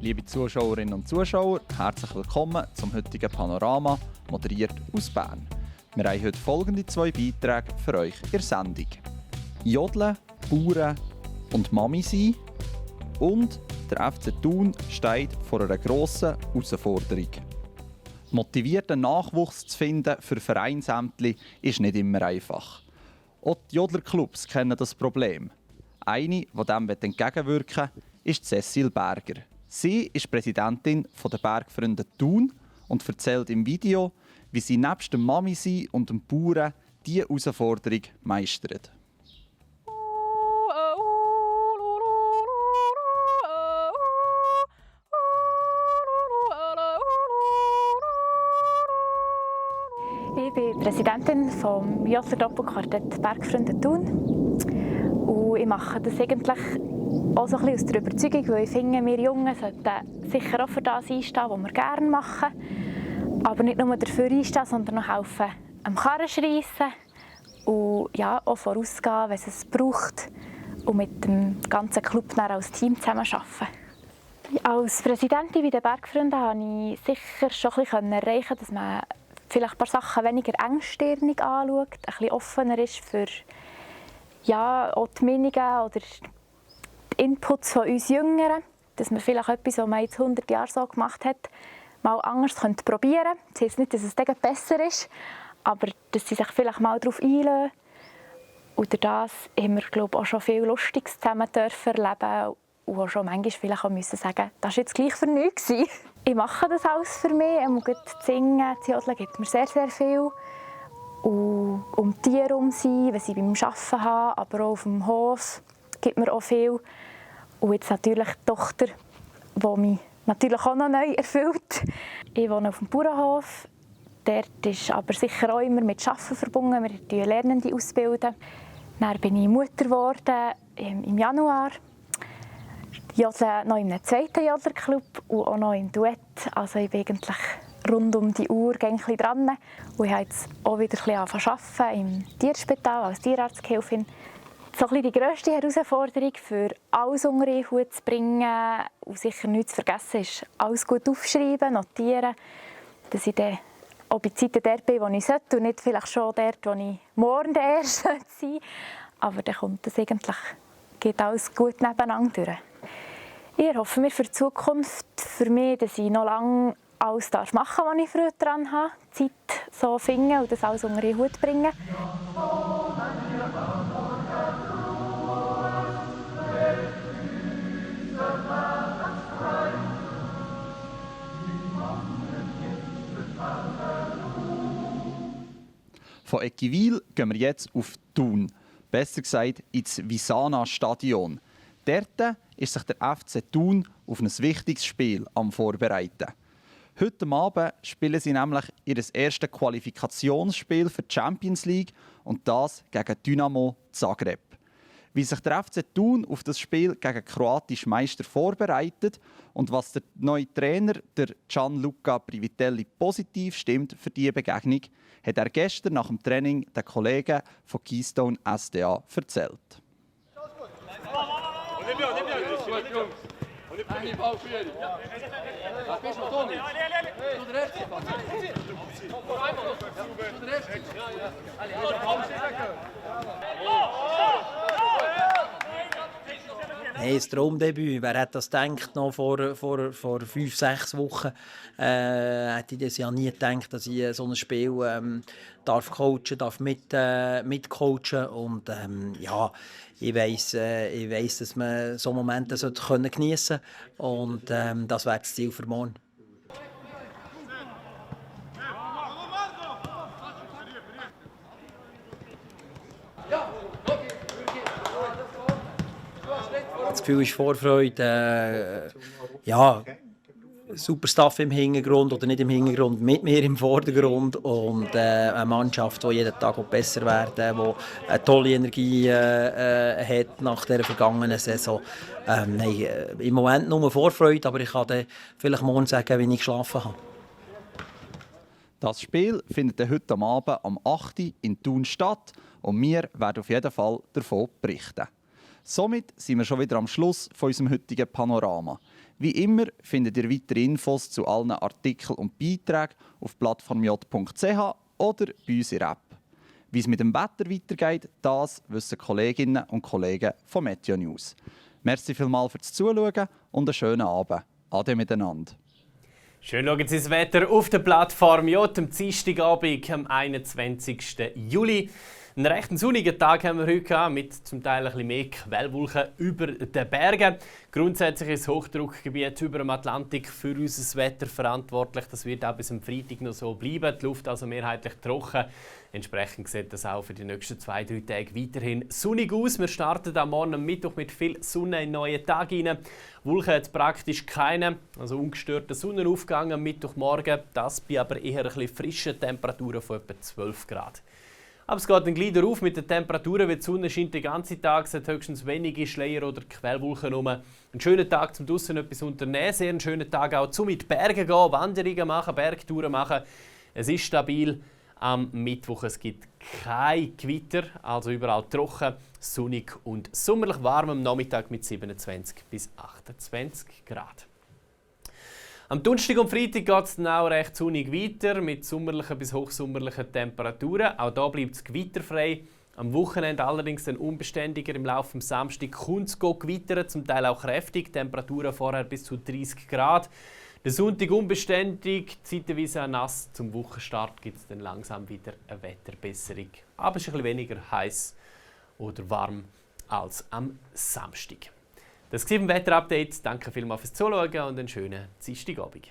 Liebe Zuschauerinnen und Zuschauer, herzlich willkommen zum heutigen Panorama, moderiert aus Bern. Wir haben heute folgende 2 Beiträge für euch in der Sendung. Jodeln, Bauern und Mami sein. Und der FC Thun steht vor einer grossen Herausforderung. Motivierten Nachwuchs zu finden für Vereinsämtli ist nicht immer einfach. Auch die Jodlerclubs kennen das Problem. Eine, die dem entgegenwirken will, ist Cecile Berger. Sie ist Präsidentin der Bergfreunde Thun und erzählt im Video, wie sie nebst dem Mami-Sein und dem Bauern diese Herausforderung meistert. Ich bin Präsidentin des Jodler Doppelquartett Bergfreunde Thun. Und ich mache das eigentlich auch so ein bisschen aus der Überzeugung, weil ich finde, wir Jungen sollten sicher auch für das einstehen, was wir gerne machen. Aber nicht nur dafür einstehen, sondern auch helfen, am Karren schreissen und ja, auch vorausgehen, wenn es es braucht. Und mit dem ganzen Club dann als Team zusammenarbeiten. Als Präsidentin bei den Bergfreunden konnte ich sicher schon ein bisschen erreichen, dass man vielleicht ein paar Sachen weniger engstirnig anschaut, ein bisschen offener ist für ja, auch die Meinungen oder die Inputs von uns Jüngeren, dass man vielleicht etwas, was man jetzt 100 Jahre so gemacht hat, mal anders probieren könnte. Das heisst nicht, dass es dann besser ist, aber dass sie sich vielleicht mal darauf einlassen. Und durch das haben wir, glaube ich, auch schon viel Lustiges zusammen erleben und auch schon manchmal vielleicht auch müssen sagen, das war jetzt gleich für nichts. Ich mache das alles für mich. Das Singen, das Jodeln gibt mir sehr, sehr viel. Und um die herum sein, wenn sie beim Arbeiten haben, aber auch auf dem Hof, gibt mir auch viel. Und jetzt natürlich die Tochter, die mich natürlich auch noch neu erfüllt. Ich wohne auf dem Bauernhof. Dort ist aber sicher auch immer mit Arbeiten verbunden. Wir bilden Lernende ausbilden. Dann bin ich Mutter geworden im Januar. Jodle noch in einem zweiten Jodlerclub und auch noch im Duett. Also ich bin eigentlich rund um die Uhr dran. Und ich habe jetzt auch wieder ein bisschen arbeiten im Tierspital als Tierarztgehilfin. So ein bisschen die grösste Herausforderung, für alles unter einen Hut zu bringen und sicher nichts zu vergessen, ist alles gut aufschreiben, notieren, dass ich dann auch bei Zeiten dort bin, wo ich sollte und nicht vielleicht schon dort, wo ich morgen erst sein sollte. Aber dann kommt das eigentlich, geht alles gut nebeneinander durch. Ich hoffe mir für die Zukunft, für mich, dass ich noch lange alles machen darf, was ich früher dran habe, Zeit so finden und das alles unter den Hut bringen. Von Eckiwil gehen wir jetzt auf Thun, besser gesagt ins Visana-Stadion. Dort ist sich der FC Thun auf ein wichtiges Spiel am Vorbereiten. Heute Abend spielen sie nämlich ihr erstes Qualifikationsspiel für die Champions League und das gegen Dynamo Zagreb. Wie sich der FC Thun auf das Spiel gegen den kroatischen Meister vorbereitet und was der neue Trainer, der Gianluca Privitelli, positiv stimmt für diese Begegnung, hat er gestern nach dem Training den Kollegen von Keystone SDA erzählt. Hey, das Traumdebüt. Wer hat das gedacht noch vor 5-6 Wochen? Hätte ich das ja nie gedacht, dass ich so ein Spiel darf coachen, darf mitcoachen. Und ja, ich weiss, dass man so Momente geniessen sollte. Und das wäre das Ziel für morgen. Das Gefühl ist Vorfreude, ja, super Staff im Hintergrund oder nicht im Hintergrund, mit mir im Vordergrund und eine Mannschaft, die jeden Tag besser werden will, die eine tolle Energie hat nach der vergangenen Saison. Nein, im Moment nur Vorfreude, aber ich kann dann vielleicht morgen sagen, wie ich geschlafen habe. Das Spiel findet heute Abend am 8. Uhr in Thun statt und wir werden auf jeden Fall davon berichten. Somit sind wir schon wieder am Schluss von unserem heutigen Panorama. Wie immer findet ihr weitere Infos zu allen Artikeln und Beiträgen auf plattformj.ch oder bei uns in der App. Wie es mit dem Wetter weitergeht, das wissen Kolleginnen und Kollegen von Meteo News. Merci vielmals fürs Zuschauen und einen schönen Abend. Ade miteinander. Schön schauen Sie das Wetter auf der Plattform J am Dienstagabend, am 21. Juli. Einen recht sonnigen Tag haben wir heute gehabt, mit zum Teil ein bisschen mehr Quellwolken über den Bergen. Grundsätzlich ist das Hochdruckgebiet über dem Atlantik für unser Wetter verantwortlich. Das wird auch bis am Freitag noch so bleiben. Die Luft also mehrheitlich trocken. Entsprechend sieht das auch für die nächsten 2-3 Tage weiterhin sonnig aus. Wir starten am Morgen am Mittwoch mit viel Sonne in den neuen Tag hinein. Wolken hat praktisch keine, also ungestörter Sonnenaufgang am Mittwochmorgen. Das bei aber eher ein bisschen frischen Temperaturen von etwa 12 Grad. Aber es geht dann gleich auf mit den Temperaturen, weil die Sonne scheint den ganzen Tag, es hat höchstens wenige Schleier oder Quellwolken rum. Ein schöner Tag zum draussen etwas unternehmen, sehr ein schöner Tag auch zum in die Berge gehen, Wanderungen machen, Bergtouren machen. Es ist stabil am Mittwoch, es gibt kein Gewitter, also überall trocken, sonnig und sommerlich warm am Nachmittag mit 27 bis 28 Grad. Am Donnerstag und Freitag geht es dann auch recht sonnig weiter mit sommerlichen bis hochsommerlichen Temperaturen. Auch hier bleibt es gewitterfrei. Am Wochenende allerdings dann unbeständiger. Im Laufe des Samstags kommt es gewittern, zum Teil auch kräftig. Temperaturen vorher bis zu 30 Grad. Der Sonntag unbeständig, zeitweise auch nass. Zum Wochenstart gibt es dann langsam wieder eine Wetterbesserung. Aber es ist ein bisschen weniger heiß oder warm als am Samstag. Das war ein Wetterupdate. Danke vielmals fürs Zuschauen und einen schönen Dienstagabend.